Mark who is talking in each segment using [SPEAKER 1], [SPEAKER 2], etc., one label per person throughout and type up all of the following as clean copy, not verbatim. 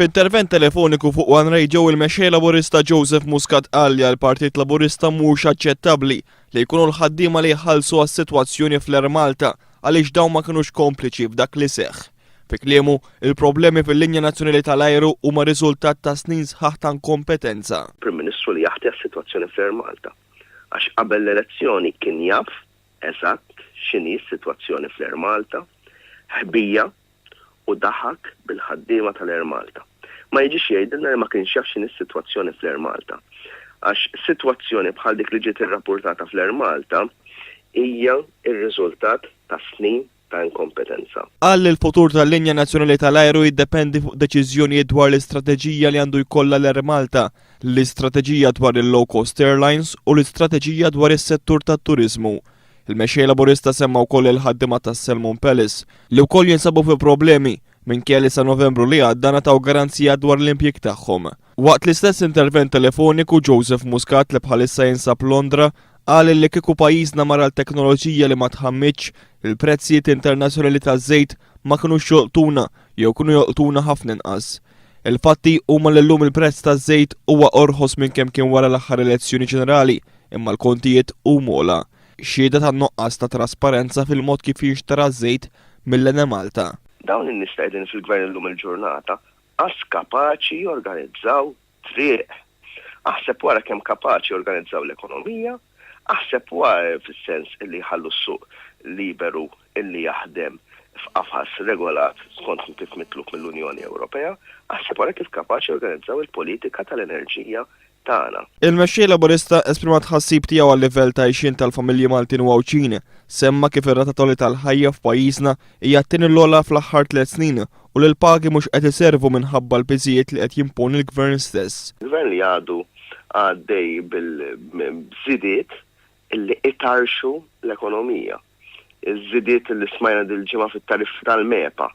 [SPEAKER 1] F'intervent telefoniku fuq One Radio il-Mexxej Laburista Joseph Muscat qal li għall-Partit Laburista mhux aċċettabbli li jkunu l-ħaddiema li jħallsu għas-sitwazzjoni fl-Air Malta għaliex dawn ma kinux kompliċi f'dak li seħħ. Fi kliemu, il-problemi fil-linja nazzjonali tal-ajru huma riżultat ta' snin sħaħ ta' inkompetenza.
[SPEAKER 2] Prim Ministru li jaħti għas-sitwazzjoni fl-Air Malta għax qabel l-elezzjoni kien jaf eżatt x'inhi s-sitwazzjoni fl-Air Malta, ħbija u daħak bil-ħaddiema tal-Air Malta. Ma jiġix jgħidilna li ma kienx jaf x'inhi s-sitwazzjoni fl-Air Malta. Għax sitwazzjoni bħal dik li ġiet irrappurtata fl-Air Malta hija r-riżultat ta' snin ta' inkompetenza.
[SPEAKER 1] Qal li l-futur tal-linja nazzjonali tal-ajru jiddependi fuq deċiżjonijiet dwar l-istrateġija li għandu jkollha l-Air Malta, l-istrateġija dwar il-low cost airlines u l-istrateġija dwar is-settur tat-turiżmu. Il-Mexxej Laburista semma wkoll il-ħaddiema tas-Selmun Palace, li wkoll jinsabu fi problemi, minkejja li sa Novembru li għadda ngħataw garanzija dwar l-impjieg tagħhom. Waqt l-istess intervent telefoniku, Joseph Muscat li bħalissa jinsab Londra, qal li kieku pajjiżna mar għal teknoloġija li ma tħammiġx, il-prezzijiet internazzjonali taż-żejt ma kinux jolqtuna jew kienu jolqtuna ħafna inqas. Il-fatti huma li llum il-prezz taż-żejt huwa orħos minn kemm kien wara l-aħħar elezzjoni ġenerali, imma l-kontijiet huma ogħla. Xhieda tan-nuqqas ta' trasparenza fil-mod kif jinxtara ż-żejt mill-Enemalta.
[SPEAKER 2] Dawn in-nies li qegħdin fil-Gvern illum il-ġurnata qas kapaċi jorganizzaw triq. Aħseb wara kemm kapaċi jorganizzaw l-ekonomija, aħseb wara fis-sens illi jħallu s-suq liberu illi jaħdem f'qafas regolat skont kif mitlub mill-Unjoni Ewropea, aħseb wara kif kapaċi jorganizzaw il-politika tal-enerġija tagħna.
[SPEAKER 1] Il-Mexxej Laburista esprima t-tħassib tiegħu għal-livell ta' għixien tal-familji Maltin u Għawdxin. Semma kif ir-rata t'għoli tal-ħajja f'pajjiżna hija t-tieni l-ogħla fl-aħħar tlett snin u li l-pagi mhux qed iservu minħabba l-piżijiet li qed jimponi l-Gvern stess.
[SPEAKER 2] Gvern li għadu għaddej bil-żidiet li itarrxu l-ekonomija. Iż-żidiet li smajna dil-ġimgħa fit-tariffi tal-MEPA,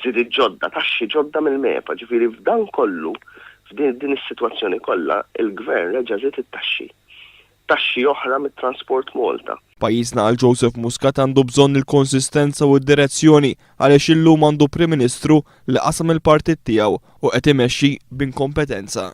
[SPEAKER 2] żidiet ġodda, taxxi ġodda mill-MEPA, ġifieri f'dan kollu, f'din is-sitwazzjoni kollha, il-Gvern reġa' żied it-taxxi. Taxxi oħra mit-Transport Malta.
[SPEAKER 1] Pajjiżna għal Joseph Muscat għandu bżonn il-konsistenza u d-direzzjoni għaliex illum għandu Prim Ministru li qasam il-partit tiegħu u qed imexxi b'inkompetenza.